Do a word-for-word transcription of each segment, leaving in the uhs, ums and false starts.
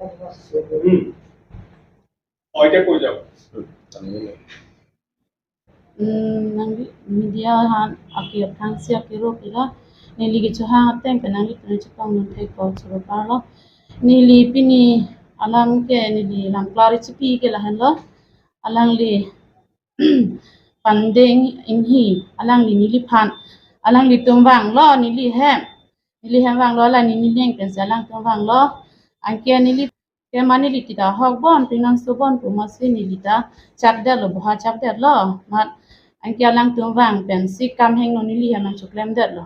Hmm. Oike, pu jo. Hmm, nang media han ake aphrangsi akero pila, neli kechohang ateng pen nangli pen chepangdun thekpo choro parlo. Neli pini alam ke neli lam klari chipi ke lahenlo. Alangli Pandeng Inghi, alangli neliphan, alanglitum vanglo neli hem. Neli hem vanglo, alangli nening pensi alangtum vanglo. Anke neli ke mane neli ta ahok bon, pinangso bon pu amatsi neli ta chakdetlo, boha chakdetlo. Mat anke alangtum vang pensi kam hingno neli hem nangchoklemdetlo.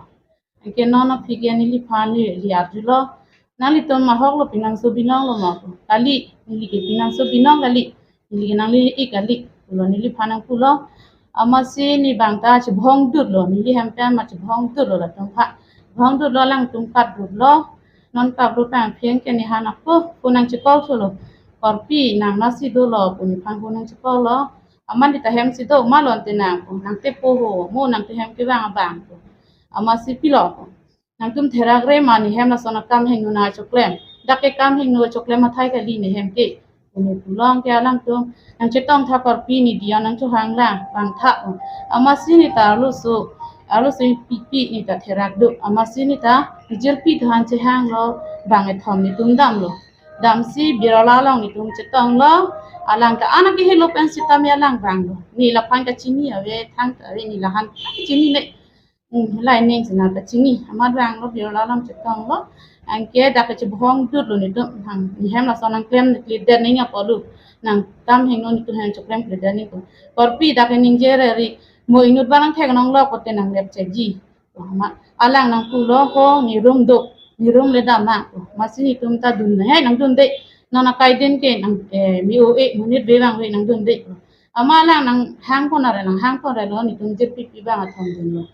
Anke non aphi ke neliphan neli arjulo, nanglitum ahoklo, pinangso binonglo ma pu. Kali, neli ke pinangso binong kali, neli ke nangli-ik kali pulo neliphan nangpulo. Amatsi ne bang ta chibhong dutlo, neli hem pen ma chibhong dutlo latum aphan. Bhong dutlo, alangtum kat dutlo. Non kaplo pang phiang ke ne han ako pu nangchekol thulo. Korpi, nang nasi dolo pu nephan pu nangchekollo. Amat ne ta hem si do ma lo ante nang pu, nang tepo ho, mo nang te hem kevang abang pu. Amatsi pilo pu, nangtum therakre ma ne hem lason akam hingno nangchoklem. Dak ke kam hingno choklem athai kali ne hem ke. Pu ne pulo anke alangtum nangchetong tha, korpi ne diya nangchohang lang vang tha pu. Amatsi ne ta arloso, arloso pipi ne ta therak duk. Amatsi ne ta jirpi than chehanglo, bang kethom netum damlo. Damsi Birla along netum chetonglo, alang ke anak ke helo pen sitame alang vanglo. Ne laphan kachini ave, thang ta ave, ne lahan kachini le. Hmm, la ining si nangpachini. Amat vanglo, Birla along chetonglo. Anke dak ke chibhong dutlo netum, hang, ne hem lason nangklemkledet nangji apotlo. Nang kam hingno netum hem choklem kledet nangji pu. Korpi dak ke ningje reri, mo inut ba nangthek nanglo pote nanglep chekji. Amat alang nangpulo, ho, ne room do, ne room le dam nang. Amatsi netum ta dun he nangdunde. Non akai din ke nang, eh, mi o e, monit vevang ve nangdunde. Amat alang nanghang pon are, nanghang pon arelo, netum jirpi pi bang athom dunlo.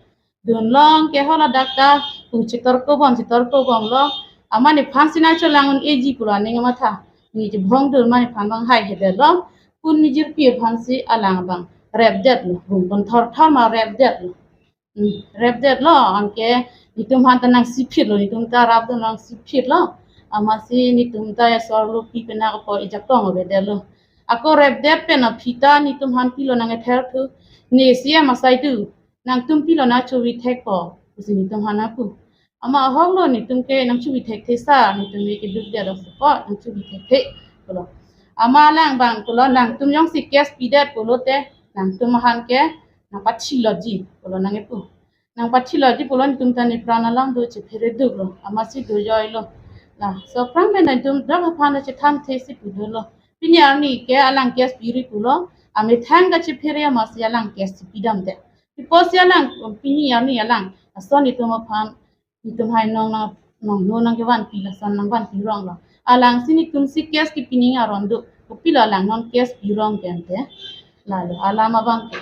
Dunlo anke hala dak ta pu chetor kobom, chetor kobomlo. Amat nephan si nangcholang un-eji pulo aning amatha. Ne chibhong dun ma nephan bang haihedetlo. Pu ne jirpi aphan si alang bang repdetlo. Bung pon thorthor ma repdetlo. Hmm, repdetlo, anke netum aphan ta nangsiphitlo, netum ta rapdun nangsiphitlo. Amatsi netum ta ya sorlo pi pen ako ejakong avedetlo. Ako repdet pen aphi ta netum aphan pilo nang ether thu, ne C M asai do, nangtum pilo nangchovi thekpo, pusi netum aphan nangpu. Amat ahoklo, netum ke nangchovi thekthe sa, netum ke keduk dia dok sepo, nangchovi thekthe pulo. Amat alang bang pulo, nangtum jongsi case pidet pulote, nangtum aphan ke nangpathilotji pulo nangkepu. Nangpathilotji pulo, netum ta nepran alam do chephere duklo, amatsi dojoilo. Laso aphrang pen netum dak aphan ta chethan thesi pudunlo. Pini arni ke alang case piri pulo, amethang kachephere amatsi alang case pidamde. Piposi alang, pini arni alang ason netum aphan, netum hai nong nang, nong no nangkevanpi lason nangvanpi ronglo. Alangsi netum si case kepining aron do. Kopilo alang non case pirong ke ante? Lalo alam abang ke.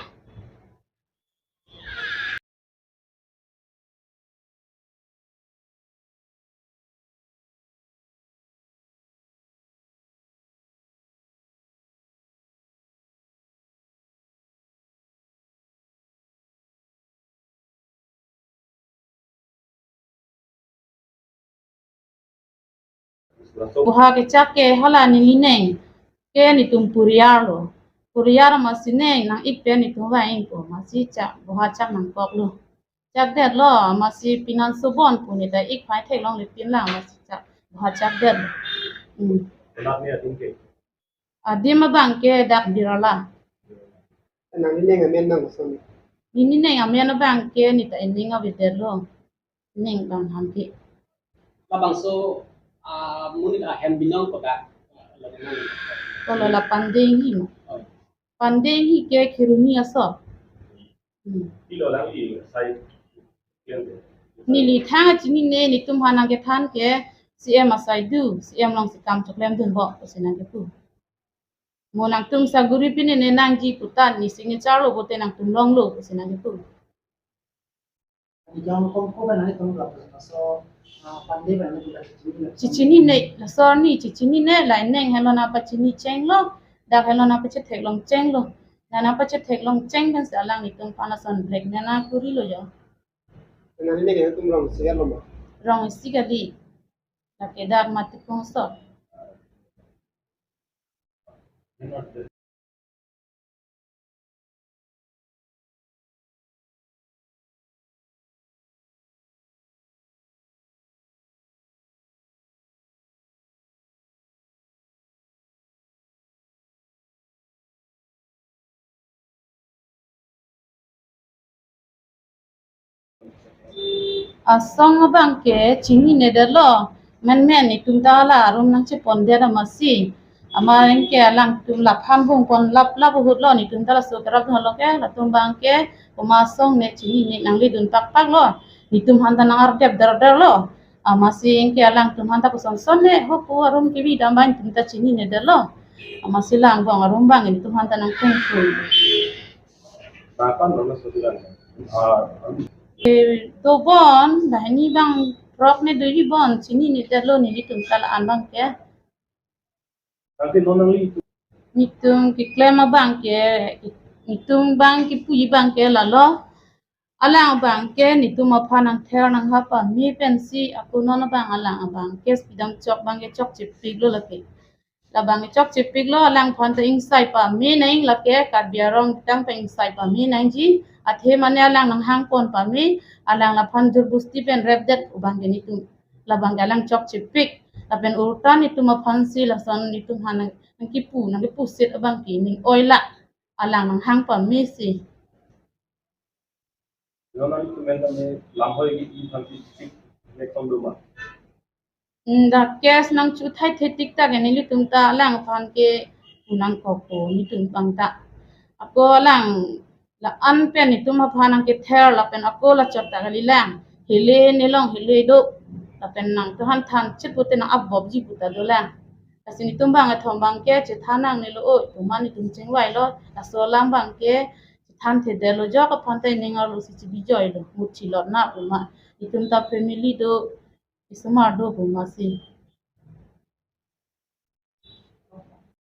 Boha kechak ke hala neli neng ke netum puriar lo. Puriar amatsi neng nang-ik pen netum vang-ikpo, amatsi chak, boha chak nangkoklo. Chakdetlo, amatsi pinangso bon pu ne ta ik phai theklongle pinlang, amatsi chak, boha chakdetlo. Hmm. Anak ni adim ke? Adim abang ke dak Birla. Nang nening amen nang koson? Neli nening amen abang ke ne ta ening avedetlo. Ning bang ham ke. Labangso, ah, monit ahem binong kodak? Kolo la Pandeng Inghi ma. Oh. Pandeng Inghi ke Kheroni aso. Hmm. Pilo lang i sai klem de? Neli thang chinine, netum aphan nangkethan ke C M asai do, C M alongsi kam choklemdunpo pusi nangkepu. Mo nangtum saguri pine ne nangji puta ne signature lo pote nangtum longlo pusi nangkepu. Ijang kom ko bana ne tum rap so, ah, Pandeng bana ne tum rap. Chechinine, laso arni chechinine, la neng helo nangpachini chenglo, dak helo nangpachetheklong chenglo. La nangpachetheklong cheng pensi alang netum aphan lason blackmail nangkurilo jo. Nang nening atum rong isi lo ma? Rong isi kali. Lake dak Matipung aso. Asong abang ke chininedetlo, menmen itum ta la arum nangchepondet amatsi. Amat anke alangtum laphan bungpon laplap ahutlo, netum ta laso kerap dunlo ke, latum abang ke komat asong ne chinine nangledun pakpaklo, netum aphan ta nang-ardep derderlo. Amatsi anke alangtum aphan ta kosonson ne ho pu arum kebi dam abang netum ta chininedetlo. Amatsi la angbong arum abang netum aphan ta nangkungkung. Kapan lo mas sudah? Ah, Eh, dobon, banghini abang prok ne doji bon, chininedetlo nelitum ta la-an abang ke. Tapi non nangli itu. Netum keklem abang ke, netum abang kepuji abang ke lalo. Alang abang ke netum aphan nangther nanghap pame pensi ako non abang alang abang ke kedam chok abang ke chokchepiklo lake. Labang ke chokchepiklo, alangphan ta ingsai pame nang, lake Karbi arong tang ta ingsai pame nangji. Athe mane alang nanghangpon pame, alang laphan jor bosti pen repdet pu abang ke netum. Labang ke alang chokchepik, lapen ulta netum aphansi lason netum aphan nang, nangkipu, nangkipusit abang ke ning oila, alang nanghang pamesi. Nonang itu men kami lamhoi ke i thanti tik mek tom doma. Nda case nangchuthai thetik ta ke nelitum ta alang aphan ke unang koko netum abang ta. Ako alang la-an pen netum aphan nangkether lapen ako lachot ta kalilang. Hele nelong hele do. Lapen nangtuhan than chit pute nang-apbopji puta dolang. Lasi netum abang athom abang ke chethan nangnelo oi, komat netum chingvailo, laso alam abang ke chethan thedetlo, jok aphan ta ining arlo si chibijoilo, mutchilot na komat. Netum ta family do, isomar do komatsi.